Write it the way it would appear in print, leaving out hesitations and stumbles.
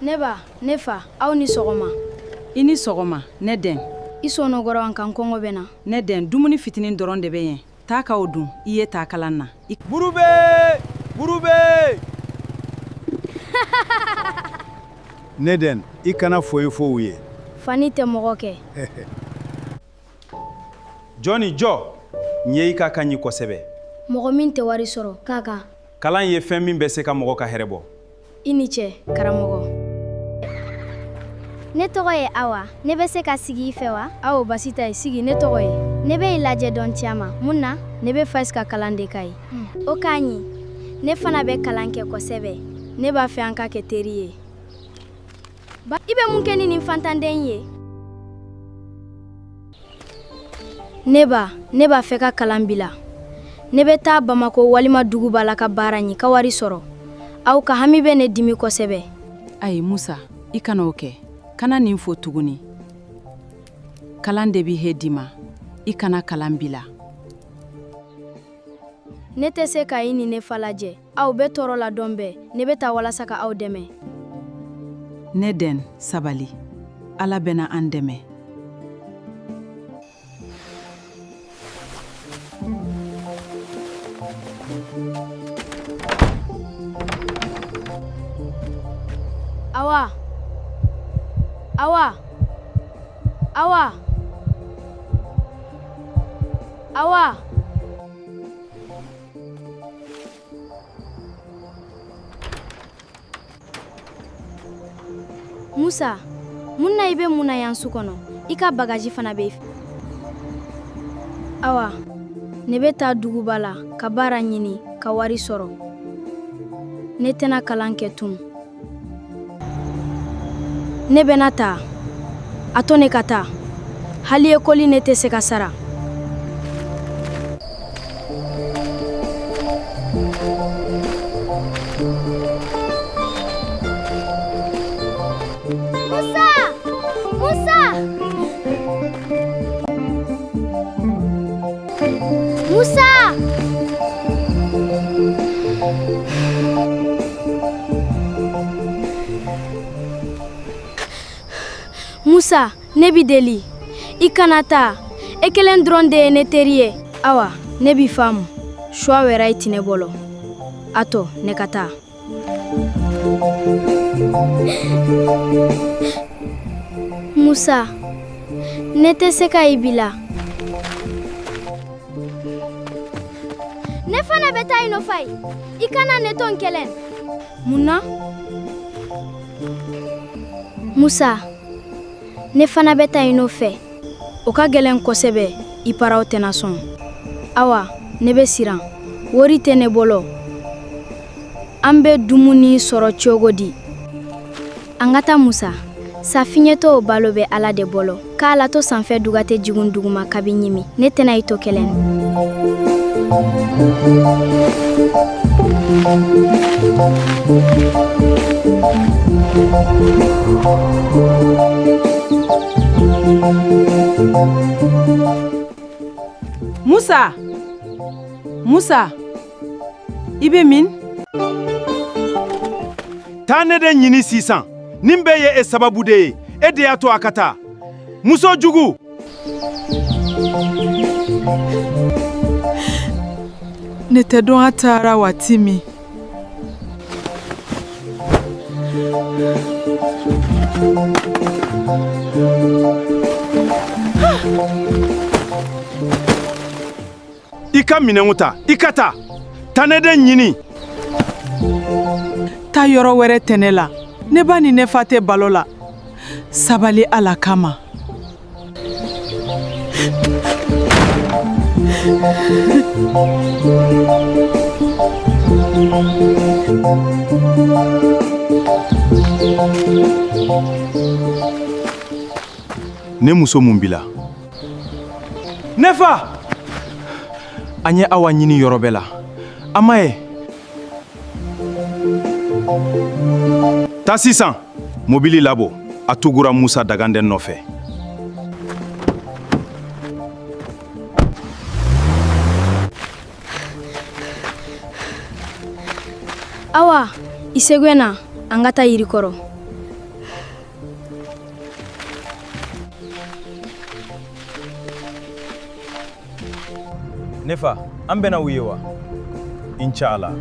Ne ba, ne fa, aw ni sɔgɔma. I ni sɔgɔma, ne den. I sɔnɔgɔrɔ an kan kɔngɔ bɛ na. Ne den, dumuni fitinin dɔrɔn de bɛ yɛn. Taa ka o dun, i ye taa kalan na. I. Buru bɛ! Buru bɛ! Ne den, i kana foyi fɔ u ye. Fani tɛ mɔgɔ kɛ. Jɔni, jɔ! N ye i ka kan ɲi kosɛbɛ. Mɔgɔ min tɛ wari sɔrɔ, k'a ka. Kalan ye fɛn min bɛ se ka mɔgɔ ka hɛrɛ bɔ. I ni ce, karamɔgɔ. Ne tɔgɔ ye Awa. Ne bɛ se ka sigi i fɛ wa? Awo, basi tɛ yen. Sigi, ne tɔgɔ ye. Ne bɛ i lajɛ dɔn caman. Mun na? Ne bɛ fɛ ka kalan de kɛ ye. O ka ɲi. Ne fana bɛ kalan kɛ kosɛbɛ. Ne b'a fɛ an ka kɛ teri ye. Ba, i bɛ mun kɛ ni nin fantanden ye? Ne ba, ne b'a fɛ ka kalan bila. Ne bɛ taa Bamakɔ walima duguba la ka baara ɲini ka wari sɔrɔ. Aw ka hami bɛ ne dimi kosɛbɛ. Ayi Musa, i kana o kɛ. Kana nin fɔ tuguni. Kalan de bɛ hɛ d'i ma. I kana kalan bila. Ne tɛ se ka i ni ne fa lajɛ. Aw bɛ tɔɔrɔ la don bɛɛ. Ne bɛ taa walasa ka aw dɛmɛ. Ne den, sabali. Ala bɛna an dɛmɛ. Awa! Awa! Awa! Awa! Musa, mun na i bɛ mun na yan su kɔnɔ? I ka bagaji fana bɛ. Awa, ne bɛ taa duguba la ka baara ɲini ka wari sɔrɔ. Ne tɛna kalan kɛ tun. Ne bɛna taa. A to ne ka taa. Hali ekɔli ne tɛ se ka sara. Musa! Musa! Musa! Musa, ne b'i deli. I kana taa. E kelen dɔrɔn de ye ne teri ye. Awa, ne b'i faamu. Choix wɛrɛ tɛ ne bolo. A to ne ka taa. Musa, ne tɛ se ka i bila. Ne fana bɛ taa i nɔfɛ. I kana ne to n kelen. Mun na? Musa, ne fana bɛ taa i nɔfɛ. O ka gɛlɛn kosɛbɛ, i paraw tɛna sɔn. Awa, ne bɛ siran. Wari tɛ ne bolo. An bɛ dumuni sɔrɔ cogo di? An ka taa Musa. Safiɲɛtɔw balo bɛ Ala de bolo. K'a to sanfɛ duga tɛ jigin duguma kabi ɲimi. Ne tɛna i to kelen. Musa! Musa! I bɛ min? Taa ne den ɲini sisan. Nin bɛɛ ye e sababu de ye. E de y'a to a ka taa. Muso jugu! Ne tɛ dɔn a taara waati min. I ka minɛnw ta, i ka taa. Taa ne den ɲini. Taa yɔrɔ wɛrɛ tɛ ne la. Ne ba ni ne fa tɛ balo la. Sabali Ala kama. Ne muso mun b'i la? Ne fa! An ye Awa ɲini yɔrɔ bɛɛ la. An m'a ye. Taa sisan. Mobili labɔ. A tugura Musa daganden nɔfɛ. Awa, i sɛgɛnna. An ka taa yiri kɔrɔ. Ne fa, an bɛna u ye wa? Inshallah.